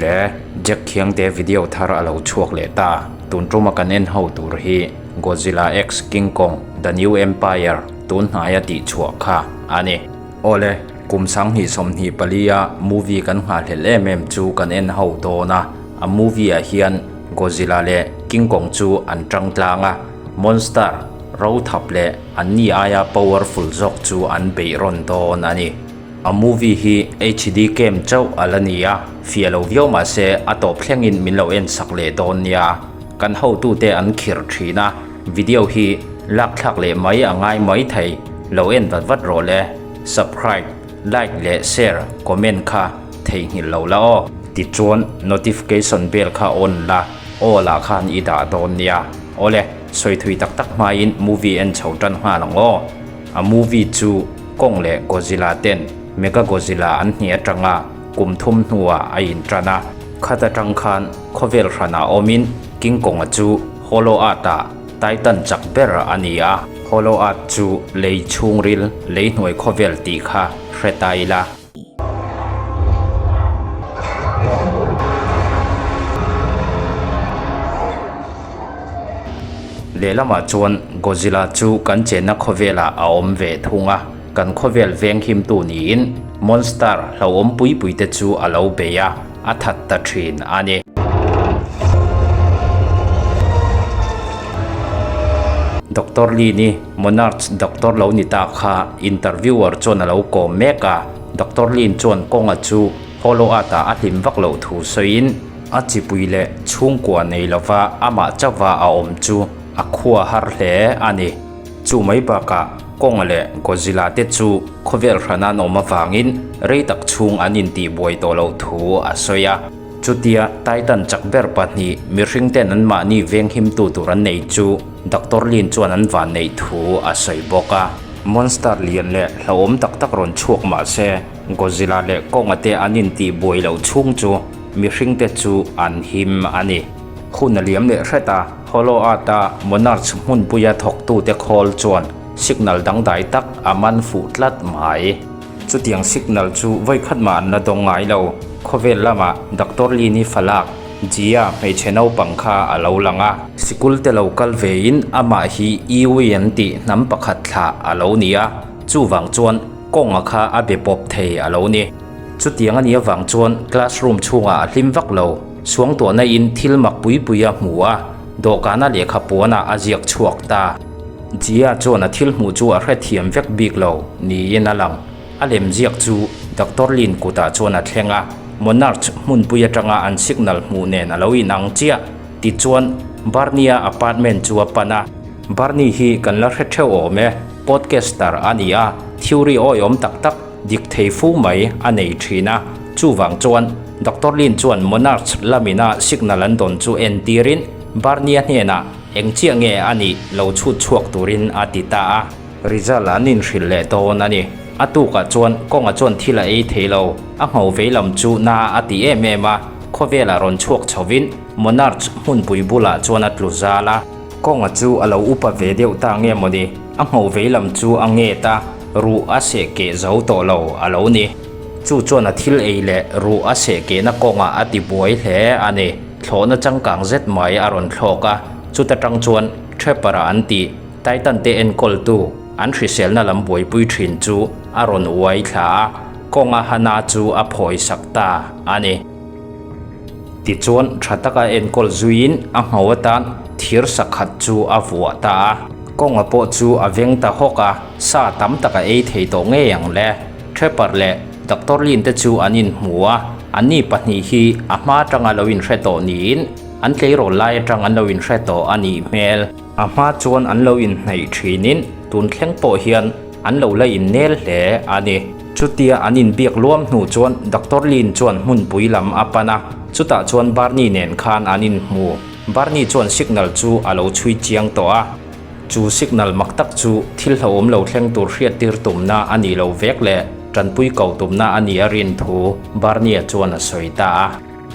Le Jack Khiangte video thar a lo chhuak leh ta. Tun tuma kan en ho tur hi Godzilla X King Kong The New Empire tun hnaia tih chhuah kha a ni. Awle, kum 2024 a movie kan nghahhlelh em em chu kan en ho dawn a. A movie ah hian Godzilla leh King Kong chu an tang tlang a, monster ro thap leh an ni aia powerful zawk chu an beih rawn dawn a ni. A movie hi HD cam chauh a la ni a, fiah lo viau mah se a tawp thlengin min lo en sak leh dawn nia. Kan hotute an khirh thin a, video hi lak thlak leh mai a ngai mai thei, lo en vat vat rawh le. Subscribe, like leh share, comment kha theihnghilh lo la aw. Tichuan notification bell kha on la, all ah khan i dah dawn nia. Awle, sawi thui tak tak hmain movie en chho tan nghal ang aw. A movie chu Kong leh Godzilla ten Mechagodzilla an hnih atanga kum thum hnuah a intan a. Khat atang khan khawvel hranah awmin King Kong-a chu Hollow Earth-ah Titan chak ber a ni a. Hollow Earth chu lei chhungril, lei hnuai khawvel tih kha hre ta ila. Lehlamah chuan Godzilla chu kan chenna khawvelah a awm ve thung a, kan khawvel veng himtu niin monster hlauhawm pui pui te chu a lo bei a, a that ta thin a ni. Doctor Lee ni Monarch doctor lo ni ta kha interviewer chuan a lo kawm mek a, Doctor Lin chuan kawnga chu Hollow Earth ah a hlim vak loh thu sawiin, A chipui leh chhungkua nei lova amah chauha a awm chu a khua har hle a ni. Chu mai bakah Kong leh Godzilla te chu khawvel hran an awm avangin rei tak chhung an intihbuai tawh loh thu a sawi a. Chutia Titan chak ber pahnih mihring ten anmahni venghimtu tur an nei chu Doctor Lin chuan an van neih thu a sawi bawk a. Monster lian leh hlauhawm tak tak rawn chhuak mah se Godzilla leh Kong-a te an intihbuai loh chhung chu Mihring te chu an him a ni. Hun a liam leh hret a, Hollow Earth-a Monarch hmunpuia thawktute khawl chuan signal dangdai tak a man fuh tlat mai. Chutiang signal chu vawikhat mah an la dawng ngai lo. Khawvel lamah Doctor Lini falak, Jia hmeichhe naupang kha a lo lang a. Sikul te lo kal vein amah hi Iwi an tih hnam pakhat thlah a lo ni a, chuvang chuan kawnga kha a be pawp thei a lo ni. Chutiang a nih avang chuan classroom chhungah a hlim vak lo. Suangtuahna in thil mak pui pui a hmu a, dawhkana lehkha puanah a ziak chhuak ta. Jia chuan a thil hmuh chu a hrethiam vek bik lo niin a lang. A lem ziak chu Doctor Lin kutah chuan a thleng a, Monarch hmunpui atanga an signal hmuh nen a lo inang chiah. Tichuan, Barney-a apartment chu a pan a. Barney hi kan la hre theuh awm e, podcaster a ni a, theory awihawm tak tak Dik thei fu mai a nei thin a, chuvang chuan Doctor Lin chuan Monarch lamina signal an dawn chu entirin Barney-a hnenah eng chiah nge a nih lo chhut chhuak turin a ti ta a. Result an inhrilh leh dawn a ni. A tukah chuan kawnga chuan thil a ei thei lo, a ngho vei lam chu na a ti em em a, khawvelah rawn chhuak chhovin Monarch hmunpui bulah chuan a tlu zal a. Kawnga chu a lo upa ve deuh ta nge mawni, a ngho vei lam chu a nget a. Ruh a seh keh zo tawh lo a lo ni. Chu chuan a thil ei leh ruh a seh kehna kawngah a ti buai hle a ni. Thlawhna changkang zet mai a rawn thlawk a, chuta tang chuan Trapper-a an tih Titan te enkawltu an hriselna lam buaipui thin chu a rawn uai thla a, kawnga Hana chu a phawi sak ta a ni. Tichuan tha taka enkawl zuiin a ngho atan thir sakhat chu a vuah ta a. Kawnga pawh chu a veng ta hawk a, sa tam tak a ei thei tawh ngei ang le. Trapper leh Doctor Lin te chu an inhmu a, anni pahnih hi a hma atanga lo inhre tawh niin an tleirawl lai atang an lo inhre tawh a nih hmel. A hma chuan an lo inhnaih thinin tun thleng pawh hian an lo la innel hle a ni. Chutia an inbiak luam hnu chuan Doctor Lin chuan hmunpui lam a pan a, chutah chuan Barney nen khan an inhmu. Barney chuan signal chu a lo chhui chiang tawh a, chu signal mak tak chu thil hlauhawm lo thleng tur hriattir tumna a nih loh vek leh tanpui ko tumna a nih a rin thu Barney-a chuan a sawi ta a.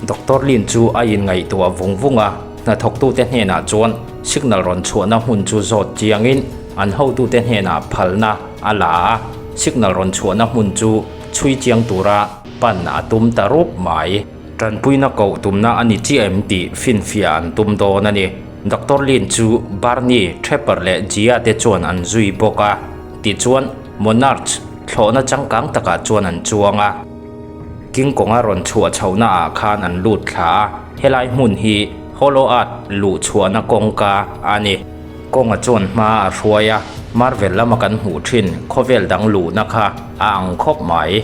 Doctor Lin chu a inngaihtuah vung vung a, hnathawktute hnenah chuan signal rawn chhuahna hmun chu zawt chiangin an hotute hnenah phalna a la a, signal rawn chhuahna hmun chu chhui chiang tura pan a tum ta rup mai. Tanpuina koh tumna a ni chiah em tih finfiah an tum dawn a ni. Doctor Lin chu Barney, Trapper leh Gia te chuan an zui bawk a. Tichuan, Monarch thlawhna changkang takah chuan an chuang a. King Kong-a rawn chhuah chhohna ah khan an lut thla a, helai hmun hi Hollow Earth luh chhuahna kawngka a ni. Kawnga chuan hma a hruai a, Marvel lama kan hmuh thin khawvel dang luhna kha a ang khawp mai.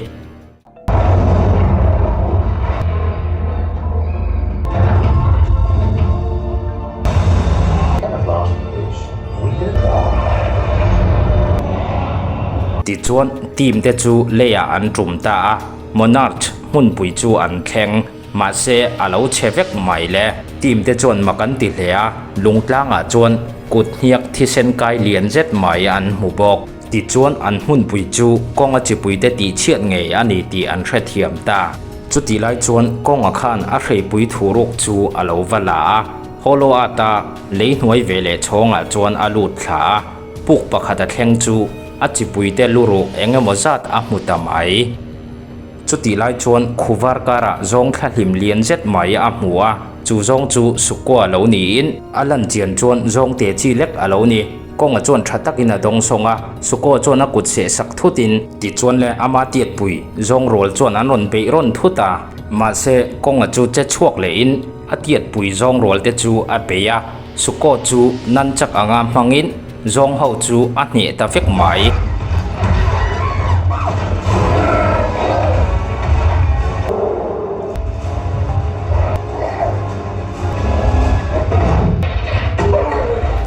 Tichuan team te chu leiah an tum ta a, Monarch hmunpui chu an thleng. Mahse a lo chhe vek mai le. Team te chuan mak an ti hle a, lungtlangah chuan kut hniak thisen kai lian zet mai an hmu bawk. Tichuan an hmunpui chu kawnga chipuite tihchhiat ngei a ni tih an hrethiam ta. Chutih lai chuan kawnga khan a hreipui thuruk chu a lo va la a, Hollow Earth-a lei hnuai ve leh chhawngah chuan a lut thla a, puk pakhat a thleng chu a chipuite luruk eng emaw zat a hmu ta mai. Chutih lai chuan khuvar karah zawng thlahlim lian zet mai a hmu a, chu zawng chu Sukua a lo niin a lan chian chuan zawng te chi lek a lo ni. Kawnga chuan tha takin a dawng sawng a, Sukua chuan a kut seh sak thutin. Tichuan le ama tiatpui zawng rual chuan an rawn beih rawn thut a, mahse kawnga chu che chhuak lehin a tiatpui zawng rual te chu a bei a, Sukua chu nan chak anga hmangin Zawng ho chu a hneh ta vek mai.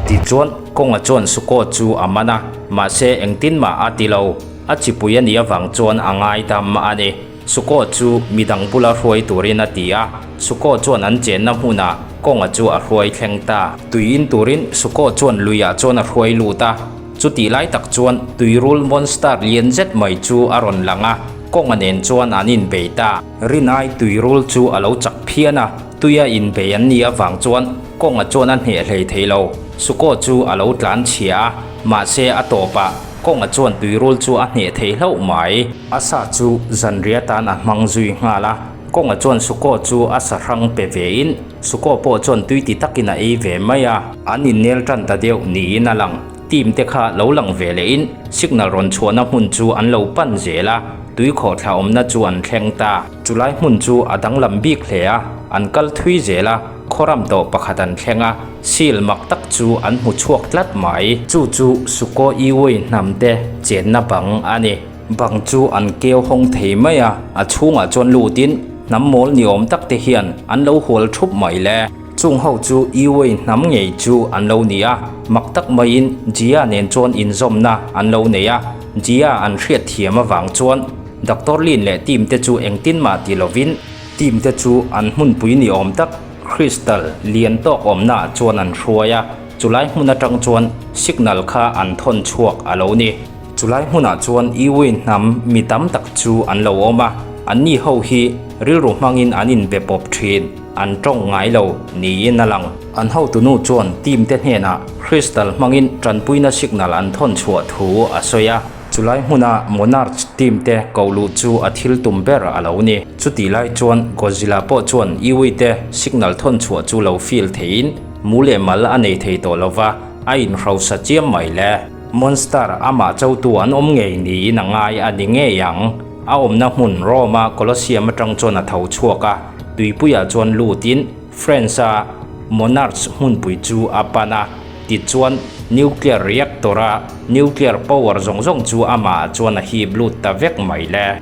Tichuan, kawnga chuan Suko chu a man a, mahse engtin mah a ti lo. A chipui a nih avang chuan a ngaidam a ni. Suko chu midang bula hruai turin a ti a, Suko chuan an chenna hmunah kawnga chu a hruai thleng ta. Tui in turin Suko chuan luiah chuan a hruai lut a, chutih lai tak chuan tuirul monster lian zet mai chu a rawn lang a, kawnga nen chuan an inbei ta. Rinai tuirul chu a lo chak phian a, tuia inbei an nih avang chuan kawnga chuan a hneh hlei thei lo. Suko chu a lo tlan chhia a, mahse a tawpah Kawnga chuan tuirul chu a hneh thei hlauh mai. A sa chu zanriah tan a hmang zui nghal a, Kawnga chuan Sukaw chu a sa hrang pe vein Sukaw pawh chuan tui ti takin a ei ve mai a. An innel tan ta deuh niin a lang. Team te kha lo lang ve lehin signal rawn chhuahna hmun chu an lo pan zel a, tui khawhthla awmna chu an thleng ta. Chulai hmun chu a danglam bik hle a, an kal thui zel a. Khawram tawh pakhat an thleng a, seal mak tak chu an hmu chhuak tlat mai. Chu chu Suko Iwei hnam te chenna bang a ni. Bang chu an keu hawng thei mai a, a chhungah chuan lutin hnam mawl ni awm tak te hian an lo hual thup mai le. Chung ho chu Iwei hnam ngei chu an lo ni a, mak tak maiin Jia nen chuan inzawmna an lo nei a, Jia an hriat thiam avang chuan Doctor Lin leh team te chu engtin mah ti lovin, Team te chu an hmunpui ni awm tak crystal lian tawk awmna ah chuan an hruai a, chulai hmun atang chuan signal kha an thawn chhuak a lo ni. Chulai hmunah chuan Iwin hnam mi tam tak chu an lo awm a, anni ho hi rilru hmangin an inbe pawp thin, an tawng ngai lo niin a lang. An hotunu chuan team te hnenah crystal hmangin tanpuina signal an thawn chhuah thu a sawi a. Chulai hmuna Monarch team te koh luh chu a thil tum ber a lo ni. Chutih lai chuan Godzilla pawh chuan Iwi te signal thawn chhuah chu lo feel theiin mu leh mal a nei thei tawh lova, a inhrosa chiam mai le. Monster amah chotu an awm ngei niin a ngai a ni ngei ang. A awmna hmun Rome-a Colosseum atang chuan a tho chhuak a, tuipuiah chuan lutin France-a Monarch hmunpui chu a pan a. Tichuan, nuclear reactor-a nuclear power zawng zawng chu amah chuan a hip lut ta vek mai le.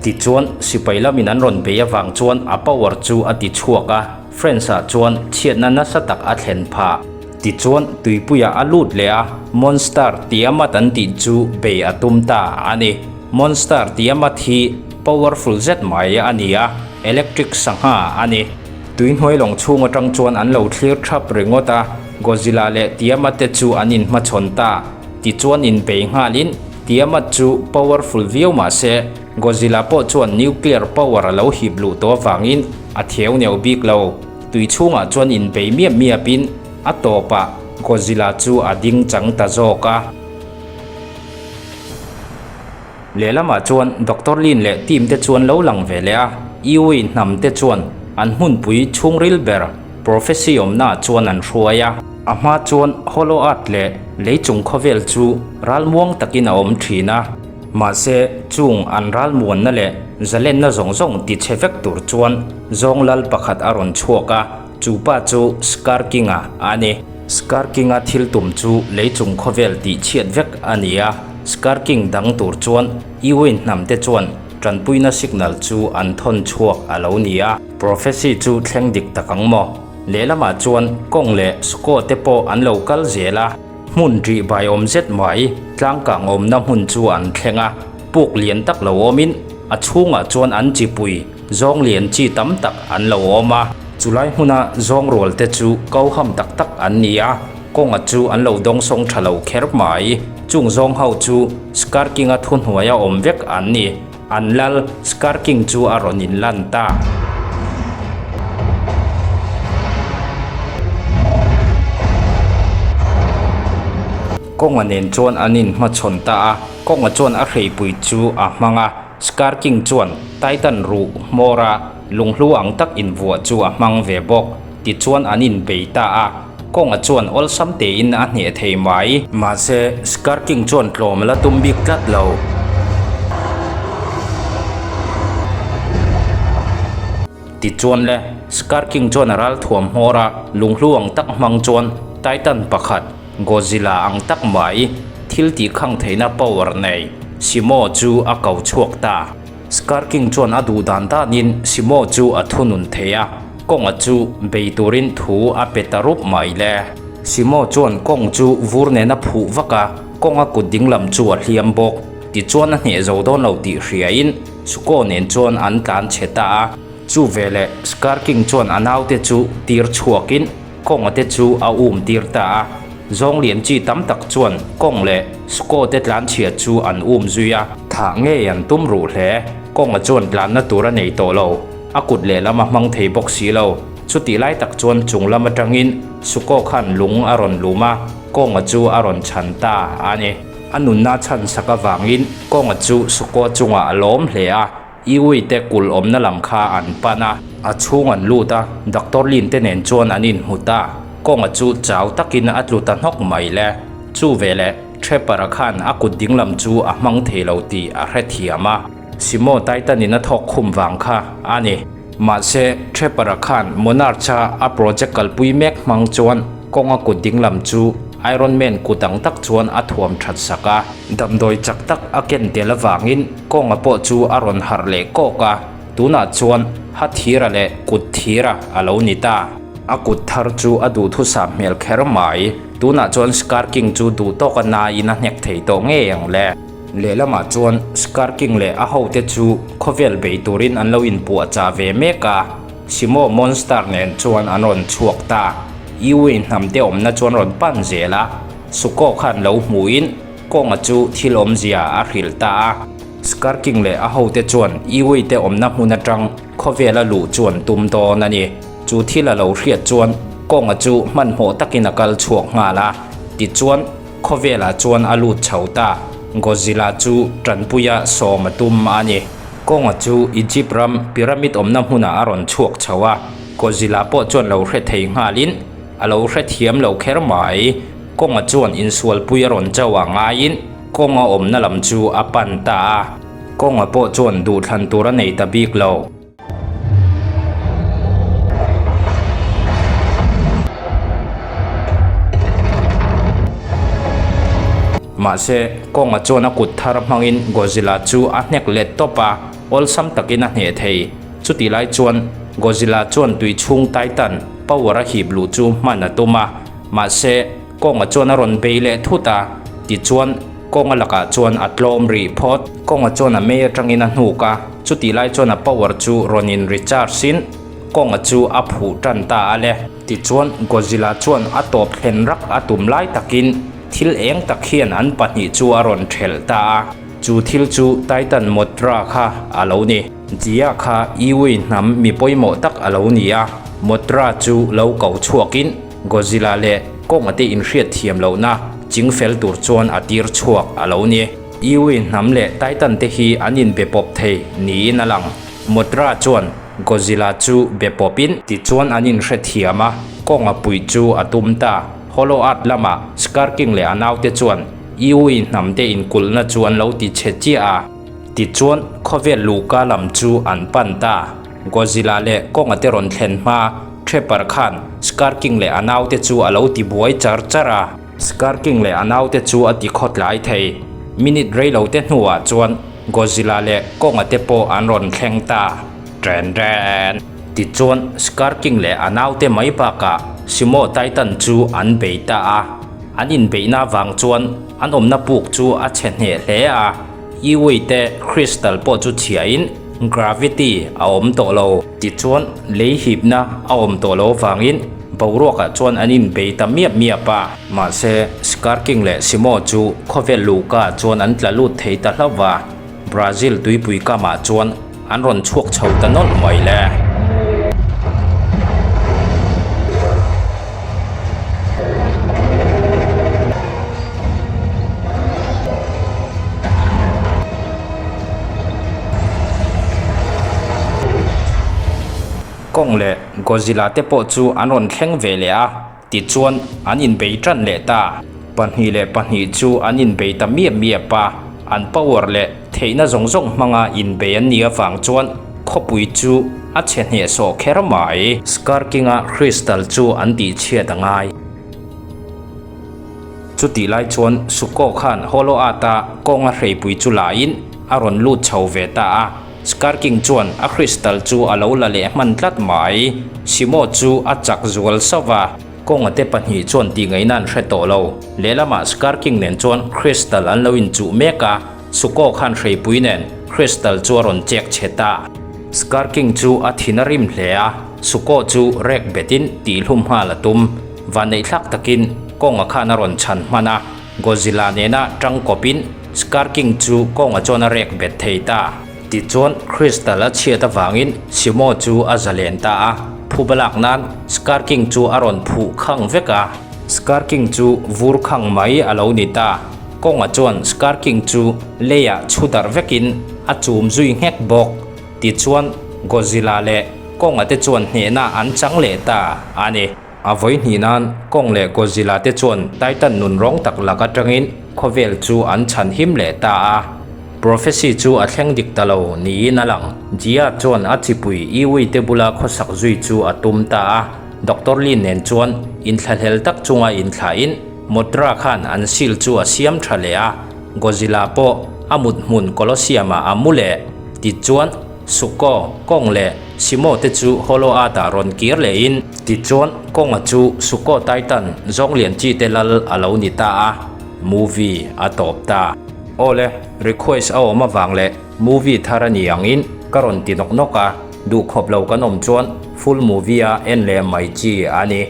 Tichuan, sipai lamin an rawn bei avang chuan a power chu a ti chhuak a, France-ah chuan chhiatna nasa tak a thlen phah. Tichuan, tuipuiah a lut leh a, Monster Tiamat an tih chu bei a tum ta a ni. Monster Tiamat hi powerful zet mai a ni a, electric sangha a ni. Tui hnuai lawng chhung atang chuan an lo thlir thap ringawt a, Godzilla leh Tiamat te chu an inhmachhawn ta. Tichuan inbei nghalin Tiamat chu powerful viau mah se, Godzilla pawh chuan nuclear power a lo hip luh tawh avangin a theu neuh bik lo. Tui chhungah chuan inbei miap miapin a tawpah Godzilla chu a ding chang ta zawk a. Lehlamah chuan Doctor Lin leh team te chuan lo lang ve leh a, Iwi hnam te chuan an hmunpui chhungril ber Prophecy awmnaah chuan an hruai a. A hma chuan Hollow Earth leh lei chung khawvel chu ralmuang takin a awm thin a. Mahse, chung an ralmuanna leh zalenna zawng zawng tichhe vek tur chuan zawng lal pakhat a rawn chhuak a, chu pa chu Scar King-a a ni. Scar King-a thil tum chu lei chung khawvel tihchhiat vek a ni a, Scar King dang tur chuan Ewin hnamte chuan tanpuina signal chu an thawn chhuak a lo ni a. Prophecy chu thleng dik tak ang maw? Lehlamah chuan Kong leh Suko te pawh an lo kal zel a. Hmun rih bai awm zet mai, tlangkang awmna hmun chu an thleng a, puk lian tak lo awmin a chhungah chuan an chipui zawng lian chi tam tak an lo awm a. Chulai hmuna zawng rual te chu ko ham tak tak an ni a, kawnga chu an lo dawngsawng tha lo kher mai. Chung zawng ho chu Scar King-a thuhnuaia awm vek an ni. An lal Scar King chu a rawn inlan ta. Kawnga nen chuan an inhmachhawn ta a, Kawnga chuan a hreipui chu a hmang a, Scar King chuan Titan ruh hmawra lunghlu ang tak invuah chu a hmang ve bawk. Tichuan an inbei ta a, Kawnga chuan awlsam tein a hneh thei mai. Mahse, Scar King chuan tlawm la tum bik tlat lo. Tichuan le, Scar King chuan a ral thuam hmawr a, lunghlu ang tak hmang chuan Titan pakhat, Godzilla ang tak mai, thil tih khang theihna power nei, Simo chu a ko chhuak ta. Scar King chuan a duh dan danin Simo chu a thunun thei a, Kawnga chu bei turin thu a pe ta rup mai le. Simo chuan kawng chu vur nen a phuh vak a, kawnga kut dinglam chu a hliam bawk. Tichuan a hneh zo dawn lo tih hriain Suko nen chuan an tlan chhe ta a. Chu veleh Scar King chuan a naute chu tir chhuakin kawnga te chu a um tir ta a. Zawng lian chi tam tak chuan kawng leh Suko te tlan chhia chu an um zui a. Thah ngei an tum ruh hle. Kawnga chuan tlanna tur a nei tawh lo. A kut lehlam a hmang thei bawk si lo. Chutih lai tak chuan chung lam atangin Suko khan lung a rawn lum a, Kawnga chu a rawn chhan ta a ni. A nunna chhan sak avangin Kawnga chu Suko chungah a lawm hle a, Iwi te kulh awmna lam kha an pan a. A chhung an lut a, Doctor Lin te nen chuan an inhmu ta. Kawnga chu chau takin a tlu ta hnawk mai le. Chu veleh Trapper-a khan a kut dinglam chu a hmang thei lo tih a hrethiam a. Simo Titan-in a thawk khum vang kha a ni. Mahse, Trapper-a khan Monarch-a a project kalpui mek hmang chuan kawnga kut dinglam chu Iron Man kut ang tak chuan a thuam that sak a. Damdawi chak tak a ken tel avangin kawnga pawh chu a rawn harh leh kawk a, tunah chuan ha thira leh kut thira a lo ni ta. A kut thar chu a duhthusam hmel kher mai. Tunah chuan Scar King chu duhtawka nain a hnek thei tawh ngei ang le. Lehlamah chuan Scar King leh a hote chu khawvel bei turin an lo inpuahchah ve mek a, Simo Monster nen chuan an rawn chhuak ta. Yui hnamte awmna chuan rawn pan zel a, Suko khan lo hmuhin kawnga chu thil awmzia a hrilh ta a. Scar King leh a hote chuan Yui te awmna hmun atang khawvela luh chu an tum dawn a ni. Chu thil a lo hriat chuan kawnga chu hmanhmawh takin a kal chhuak nghal a, tichuan, Khawvelah chuan a lut chho ta. Godzilla chu tanpuia sawm a tum a ni. Kawnga chu Egypt ram pyramid awmna hmunah a rawn chhuak chho a, Godzilla pawh chuan lo hre thei nghalin a lo hre thiam lo kher mai. Kawnga chuan insualpui a rawn cho a ngaiin kawnga awmna lam chu a pan ta a. Kawnga pawh chuan duhthlan tur a nei ta bik lo. Mahse, Kawnga chuan a kut thar hmangin Godzilla chu a hnek let tawp a, awlsam takin a hneh thei. Chutih lai chuan Godzilla chuan tui chhung Titan power a hip luh chu hman a tum a, mahse, Kawnga chuan a rawn bei leh thut a, tichuan Kawnga lakah chuan a tlawm rih phawt. Kawnga chuan a mei atangin a hnuk a, chutih lai chuan a power chu rawn in recharge in Kawnga chu a phuh tan ta a le. Tichuan Godzilla chuan a tawp thlen rak a tum lai takin thil eng tak hian an pahnih chu a rawn thelh ta a, chu thil chu Titan Mothra kha a lo ni. Jia kha Iwi hnam mi pawimawh tak a lo ni a, Mothra chu lo ko chhuakin Godzilla leh Kawnga te inhriat thiam lohna ching fel tur chuan a tir chhuak a lo ni. Iwi hnam leh Titan te hi an inbe pawp thei niin a lang. Mothra chuan Godzilla chu be pawpin tichuan an inhrethiam a, Kong-a puih chu a tum ta. Hollow Earth lamah Scar King leh a naute chuan Iui hnamte inkulhna chu an lo ti chhe chiah a. Tichuan khawvel luhka lam chu an pan ta. Godzilla leh Kong-a te rawn thlen hma Trapper khan Scar King leh a naute chu a lo ti buai char char a. Scar King leh a naute chu a ti khawtlai thei. Minute reilo te hnuah chuan Godzilla leh Kong-a te pawh an rawn thleng ta. Ṭen ṭen. Tichuan Scar King leh a naute mai bakah Sumo Titan chu an bei ta a. An inbeihna vang chuan an awmna puk chu a chhe hneh hle a. Iwi te crystal pawh chu chhiahin gravity a awm tawh lo. Tichuan lei hipna a awm tawh lo vangin boruakah chuan an inbei ta miap miap a. Mahse, Scar King leh Simo chu khawvel luhka chuan an tla lut thei ta hlauh va, Brazil tuipui kamah chuan an rawn chhuak chho ta nawlh mai le. Kong leh Godzilla te pawh chu an rawn thleng ve leh a, tichuan an inbei tan leh ta. 2 leh 2 chu an inbei ta miap miap a, an power leh theihna zawng zawng hmanga inbei an nih avang chuan khawpui chu a chhe hnehsawh kher mai. Scar King-a crystal chu an tihchhiat a ngai. Chutih lai chuan Suko khan Hollow Earth-a kawnga hreipui chu lain a rawn lut chho ve ta a. Scar King chuan a crystal chu a lo la leh hman tlat mai. Simo chu a chak zual sauh va. Kawnga te pahnih chuan tih ngaihna an hre tawh lo. Lehlamah Scar King nen chuan crystal an lo inchuh mek a, Suko khan hreipui nen crystal chu a rawn chek chhe ta. Scar King chu a thin a rim hle a, Suko chu rek betin tihhlum nghal a tum. Vanneihthlak takin kawnga khan a rawn chhan hman a, Godzilla nena tang kawpin Scar King chu kawnga chuan a rek bet thei ta. Tichuan Crystal a chhiat avangin Simo chu a zalen ta a, phuba lak nan Scar King chu a rawn phuh khang vek a. Scar King chu vur khang mai a lo ni ta. Kawnga chuan Scar King chu leiah chhu darh vekin a chum zui nghek bawk. Tichuan Godzilla leh Kawnga te chuan hnehna an chang leh ta a ni. A vawi hnih nan Kong leh Godzilla te chuan Titan nun rawng tak lak atangin khawvel chu an chhan him leh ta a. Prophecy chu a thleng dik ta lo niin a lang. Jia chuan a chipui Iwi te bula khawsak zui chu a tum ta a. Doctor Lin nen chuan inthlahlel tak chunga inthlahin Mothra khan an seal chu a siam tha leh a. Godzilla pawh a mut hmun Colosseum ah a mu leh. Tichuan Suko, Kong leh Simo te chu Hollow Earth-ah rawn kir lehin. Tichuan, Konga chu Suko Titan zawng lian chi te lal a lo ni ta a, movie a tawp ta. Awle, request a awm avang leh movie thar a ni angin ka rawn ti nawk nawk a, duhkhawp lo kan awm chuan full movie a en leh mai chi a ni.